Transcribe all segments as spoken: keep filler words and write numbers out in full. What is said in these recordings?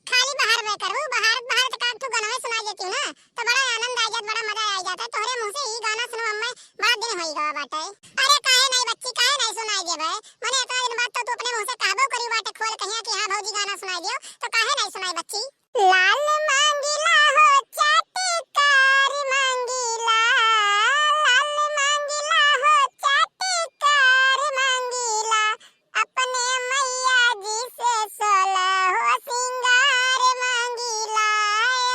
खाली बहार बे करबू, बहारत बहारत का एक ठो गनवे सुनाई देती हूँ ना, तो बड़ा आनंद आ जात, बड़ा मजा आ जात है। तोहरे मुँह से ई गाना सुनो हमें बड़ा दिन होई गवा बाटे। अरे काहे नहीं बच्ची, काहे नहीं सुनाई देबे? मने इतना दिन बाद तो तू अपने मुँह से कहबो करी बाटे खोल कहिया कि हाँ भौजी गाना सुनाई दियो, तो काहे नहीं सुनाई बच्ची? लाल मांगीला हो चाटकार मांगीला, लाल मांगीला हो चाटकार मांगीला, अपने मैया जी से सोलह हो सिंगार मांगीला,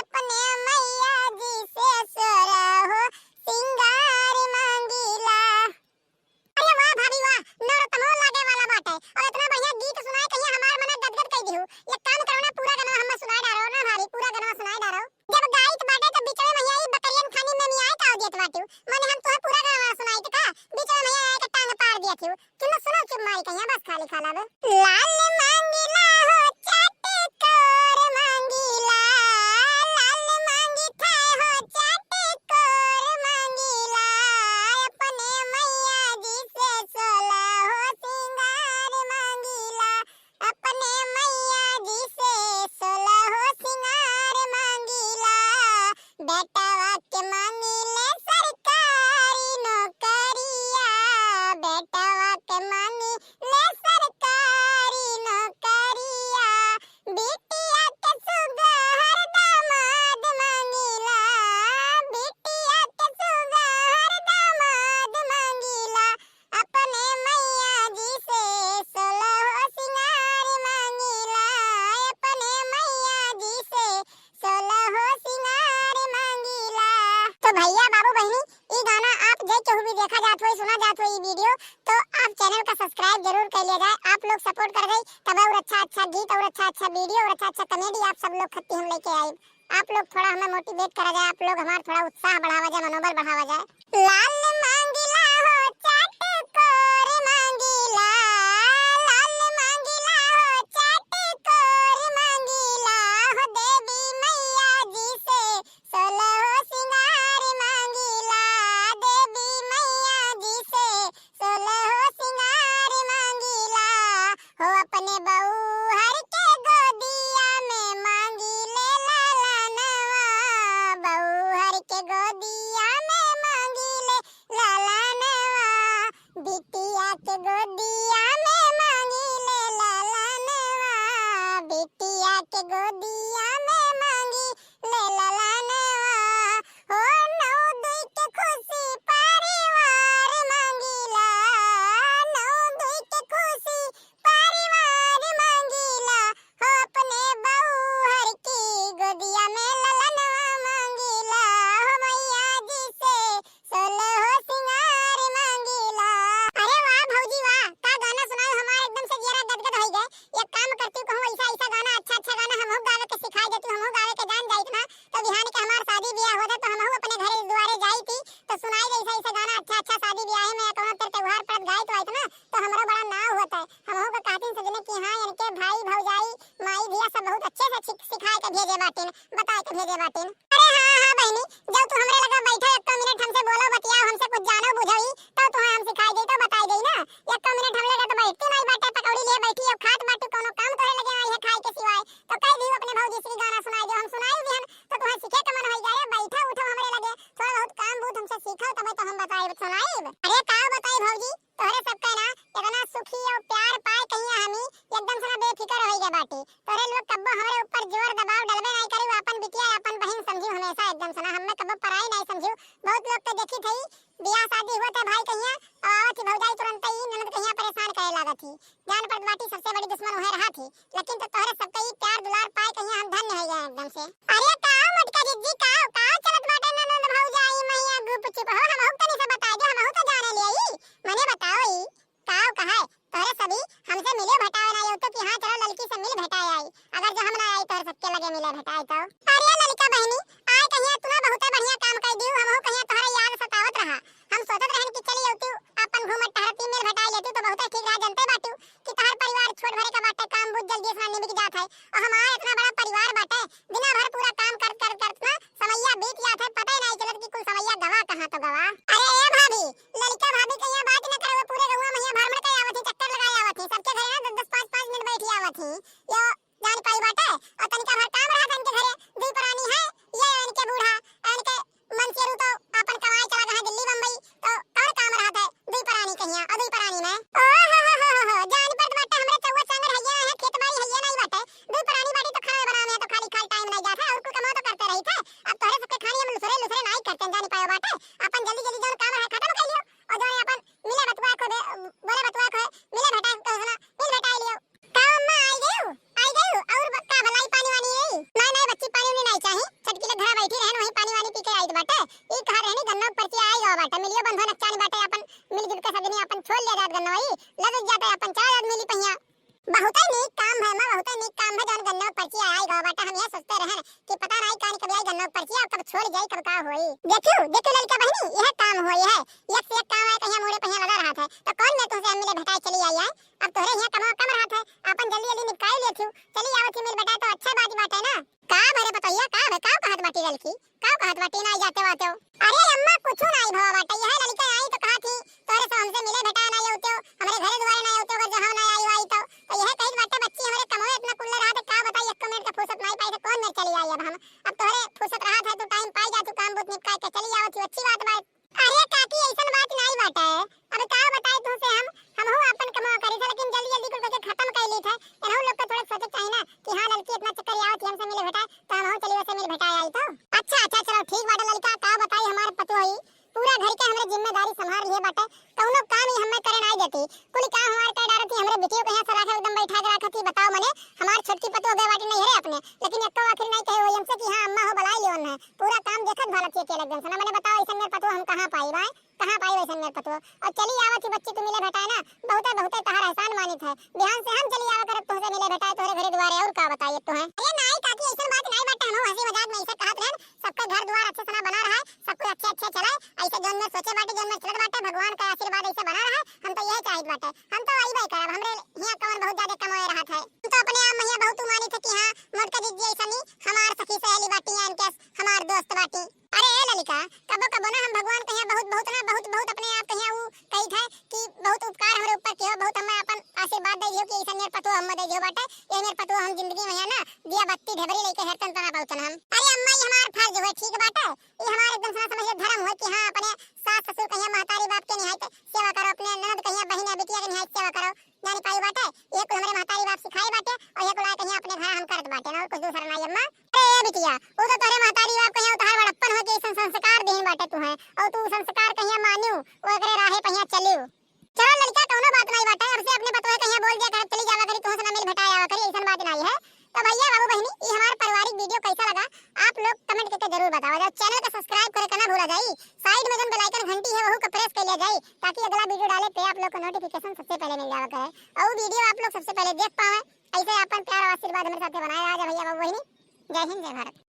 अपने मैया जी से सोलह हो सिंगार मांगीला। अरे वाह भाभी वाह, नवरतमो लागे वाला बाटे। और इतना बढ़िया गीत सुनाए कहिया हमार मन गदगद कई दिहू। एक काम करो ना, पूरा गनवा हमें सुनाए डारो ना भाभी, पूरा गनवा सुनाए डारो। जब गाइत बाटे तो बिचड़े मैया ई बकरियन खानी में मियाए का देत बाटू। मने हम तुहे पूरा गनवा सुनाइत का, बिचड़े मैया आए के टांग पार दिया थी। चुप सुनो, चुप मारी कहिया, बस खाली खाला बे। लाल मांगीला हो चाटकार मांगीला, लाल मांगी थाए हो चाटकार मांगीला, अपने मैया जी से सोलह हो सिंगार मांगीला, अपने मैया जी से सोलह हो सिंगार मांगीला, बेटवा के मांगीले सरकारी नौकरिया, बेटवा के मांगीले सरकारी नौकरिया, बिटिया के सुघर दामाद मांगीला, बिटिया के सुघर दामाद मांगीला, अपने मैया जी से सोलह हो सिंगार मांगीला, अपने मैया जी से सोलह हो सिंगार मांगीला। तो भैया बाबू बहिनी, ई गाना आप जे केहू भी देखा जात होई, सुना जात होई ई video, तो आप channel का subscribe जरूर कर लिया जाए। आप लोग support कर गई तब और अच्छा अच्छा गीत और अच्छा अच्छा video और अच्छा अच्छा comedy आप सब लोग खत्ती हम लेके आई। आप लोग थोड़ा हमें motivate करा जाए, आप लोग हमार थोड़ा उत्साह बढ़ावा जाए, मनोबल बढ़ावा जाए। लाल मांगीला हो चाटकार मांगीला, लाल मांगीला हो चाटकार मांगीला, हो देवी मैया जी से सोलह हो सिंगार मांगीला, देवी मैया जी से सोलह हो सिंगार मांगीला, हो अपने बउहर के गोदिया में मांगीले लालनवा, बउहर के गोदिया में मांगीले लालनवा, बिटिया के गोदिया में मांगीले लालनवा, बिटिया के गोदिया में मांगीले लालनवा, हो नौ दुई के खुशी परिवार मांगीला, नौ दुई के खुशी परिवार मांगीला, हो अपने बउहर की गोदिया में ललनवा मांगीला, हो मैया जी से सोलह हो सिंगार मांगीला। अरे वाह भौजी वाह, का गाना सुनाओ, हमार एकदम से जियरा गदगद होई गए। एक काम करती हूँ, कहूँ ऐसा ऐसा गाना, अच्छा अच्छा गाना हमहू गावे के सिखाई देती, हमहू गावे के जान जाइत ना, तो बिहान के हमार शादी ब्याह हो जाए तो हमहू अपने घरे दुआरे जाई थी, तो सुनाई दे ऐसा ऐसा गाना, अच्छा अच्छा शादी ब्याह में या कौनो तेरे त्योहार पर गाई तो आइत ना, तो हमरो बड़ा नाव होता है। हमहू का कहती सजने कि हाँ, इनके भाई भौजाई माई भैया सब बहुत अच्छे से सिख-, सिखाए के भेजे बाटिन, बताए के भेजे बाटिन। अरे हाँ, हाँ बहिनी, जब तू हमरे लगे बैठो, एको मिनट हमसे बोलो, बतियाओ, हमसे कुछ जानो बुझो ही, तब तुहे हम सिखाई देई, तो बताई देई ना। एको मिनट हमरे लगे तो बैठती नहीं बाटे, पकौड़ी लिए बैठी, अब खात बाटू, कौनो काम तोरे लगे नहीं है खाए के सिवाय, तो कह दी अपने भौजी से गाना सुनाई दो, हम सुनाई दिहन, तो तुहे सीखे के मन होई जाए, बैठो उठो हमरे लगे, थोड़ा बहुत काम बूत हमसे सीखो, तबे तो हम बताई, सुनाई। अरे का बताई भौजी, तोहरे सबके ना इतना सुखी और प्यार पाए कहिया हमी एकदम से ना बेफिकर होई गए बाटी। तोहरे लोग कब्बो हमरे ऊपर जोर दबाव डलबे नहीं करी, अपन बिटिया अपन बहिन समझू हमेशा एकदम से ना, हमें कब्बो पराई नहीं समझू। बहुत लोग तो देखी थी बियाह शादी हुआ था भाई कहिया और आवत ही भौजाई तुरंत ही ननद कहिया परेशान करे लागत ही। जान पड़त बाटी सबसे बड़ी दुश्मन उहे रहा थी, लेकिन तो तोहरे सबके ई प्यार दुलार पाए कहिया हम धन्य हो गए एकदम से। अरे का मोटका जिज्जी का, का चलत बाटे ननद भौजाई मैया गुपचुप हो, हमहू तनी से बताई दे, हमहू तो जाने ले ई। मने बताओ ई, का कहे, तोहरे सभी हमसे मिले भेटावे ना आयो तो कि हाँ चलो लड़की से मिल भेटाए आई, अगर जो हम ना आई तोहरे सबके लगे मिले भेटाए तो। अरे लड़का बहिनी, आए कहिया तू ना बहुते बढ़िया काम कर दियो, हमहू कहिया तोहरे याद सतावत रहा, हम सोचत रहन कि चली अउती अपन घूमत टहरती मिल भेटाए लेती तो बहुते ठीक रहा, जनते बाटू कि तोहर परिवार छोट भरे का बाटे, काम बहुत जल्दी से ना निमिट जात है, और हमार इतना बड़ा परिवार बाटे, दिना भर पूरा काम कर कर करत ना समैया बीत जात है, पता ही नहीं चलत कि कुल समैया गवा कहाँ तो गवा। अरे ए भाभी, लड़का भाभी के यहाँ बात न करे, वो पूरे गौवा में यहाँ भ्रमण करे आवत ही, चक्कर लगाए आवत ही, सबके घरे ना दस दस पाँच पाँच मिनट बैठी आवत ही। यो जान पाई बाटे, और कौन गन्नौ पर्ची आई गवा बाटे, हम यह सोचते रहन कि पता नाहीं कान कब आई गन्नौ पर्ची, अब कब छोड़ जाई, कब का होई। देखियो, देखियो ललका बहिनी, यह काम होई है, एक से एक काम आए, कहिया मूड़े पहिया लगा रहत है, तो कौन में तुमसे हम मिले भेटाए चली आई है। अब तोहरे यहाँ कमवा कम रहत है, आपन जल्दी जल्दी निपटाई लेथियो, चली आवत ही मिल भेटाए तो अच्छा बात बाटे ना। का भरे पतोहिया, का भे, का कहत बाटी ललकी, का कहत बाटी ना जाते वाते हो? अरे अम्मा, कुछ नाहीं भवा बाटे, यह ललका आई तो कहा थी तोहरे से हमसे मिले भेटाए ना आवते हो, हमरे घरे दुआरे ना आवते हो, अगर जहाँ ना आई आई तो, तो यह कही बाटे बच्ची हमरे कमवे इतना कुल्ले रहत है, का बताई, एक मिनट का फुर्सत नाहीं पाई तो कौन मेर चली आई अब हम। अब तोहरे फुर्सत रहत है, तू टाइम पाई जा, तू काम बूत निपटाए के चली आवत ही, अच्छी बात बाटे। अरे काकी, ऐसन बात नाहीं बाटे। अब का बताई तुमसे हम, हमहू आपन कमवा करी थे, लेकिन जल्दी जल्दी कुल करके खत्म कर ली थे। इनहू लोग के थोड़े सोचे चाहिए ना कि हाँ, लड़की इतना चक्कर आवत ही हमसे मिले भेटाए, तो हमहू चली वैसे मिल भेटाए आई तो। अच्छा, अच्छा, चलो ठीक बाटे लड़का, का बताई हमार पतोही, पूरा घर के हमरे जिम्मेदारी संभाल लिए बाटे, कौनो काम ही हमें करे नाहीं देती, कुल काम हमार कर डारत ही, हमरे बिटियो के यहाँ से राखे एकदम बैठा के राखत ही। बताओ मने, हमार छोटकी पतोह गए बाटी नैहरे अपने, लेकिन एको आखिर नाहीं कहे हुई हमसे कि हाँ अम्मा हो बुलाई लियो है, पूरा काम देखत भालत ही अकेले एकदम से ना। मने बताओ, ऐसन मेर पतोह हम कहाँ पाई बाय, कहाँ पाई वैसन मेर पतोह? और चली आवत ही बच्ची तू मिले भेटाए ना, बहुते बहुते तहार एहसान मानित है, बिहान से हम चली आवा करब तुहसे मिले भेटाए तोहरे घरे दुआरे, और का बताई तुहें। अरे नाहीं काकी, ऐसन बात नाहीं बाटे, हम हंसी मजाक में ऐसे कहत रहन, सबका घर दुआर अच्छे से ना बना रहा है, सब कुछ अच्छे अच्छे चले, ऐसे जौन में सोचे बाटे, जौन में चलत बाटे, भगवान का आशीर्वाद ऐसे बना रहा है, हम तो यही चाहित बाटे। हम तो वही भाई करब, हमरे हियाँ कौन बहुत ज्यादा कमाए रहत है, हम तो अपने आप में हियाँ बहुत मानित है कि हाँ, मोटका दीदी ऐसा नहीं, हमार सखी सहेली बाटी, या इनके हमार दोस्त बाटी। अरे ए ललिका, कबो कबो ना हम भगवान कहिया बहुत बहुत ना बहुत बहुत अपने आप कहिया ऊ कहित है कि बहुत उपकार हमरे ऊपर किहो, बहुत हमें अपन आशीर्वाद दे दियो कि ऐसा मेर पतोह हम दे दियो बाटे। ये मेर पतोह हम जिंदगी में है ना दिया बत्ती ढेबरी लेके हेरतन तना पाउतन हम। अरे अम्मा, ये हमार फर्ज हुए, ठीक बाटे, ये हमार एकदम से ना समझ लो धर्म हुए कि हाँ अपने सास ससुर कहिया महतारी बाप के निहायत सेवा करो, अपने ननद कहिया बहिन या बिटिया के निहायत सेवा करो। जानी पाई बाटे, ये कुल हमरे महतारी बाप सिखाए बाटे और ये कुल आए कहिया अपने घर हम करत बाटे ना, और कुछ दूसरा नाहीं अम्मा। अरे ए बिटिया, वो तो तोरे महतारी बाप कहिया उतार बड़प्पन हो के ऐसन संस्कार देन बाटे तुहें, और तू संस्कार कहिया मानियो, वो एकरे राहे पहिया चलियो। चलो लड़का, कौनो बात नाहीं बाटे, अब से अपने पतोहे कहिया बोल दिया कर, चली जावा करी, तुहसे ना मिल भेटाए आवा करी, ऐसन बात नाहीं है। तो भैया बाबू बहिनी, ये हमार पारिवारिक video कैसा लगा, आप लोग comment करके जरूर बतावा। और channel का subscribe करे का ना भूला जाई, side में जौन bell icon घंटी है वहू का press कर लिया जाई, ताकि अगला video डाले पे आप लोग को notification सबसे पहले मिल जावा करे और video आप लोग सबसे पहले देख पावे। ऐसे अपन प्यार और आशीर्वाद हमारे साथ बनाए रहा जा भैया बाबू बहिनी। जय हिंद, जय भारत।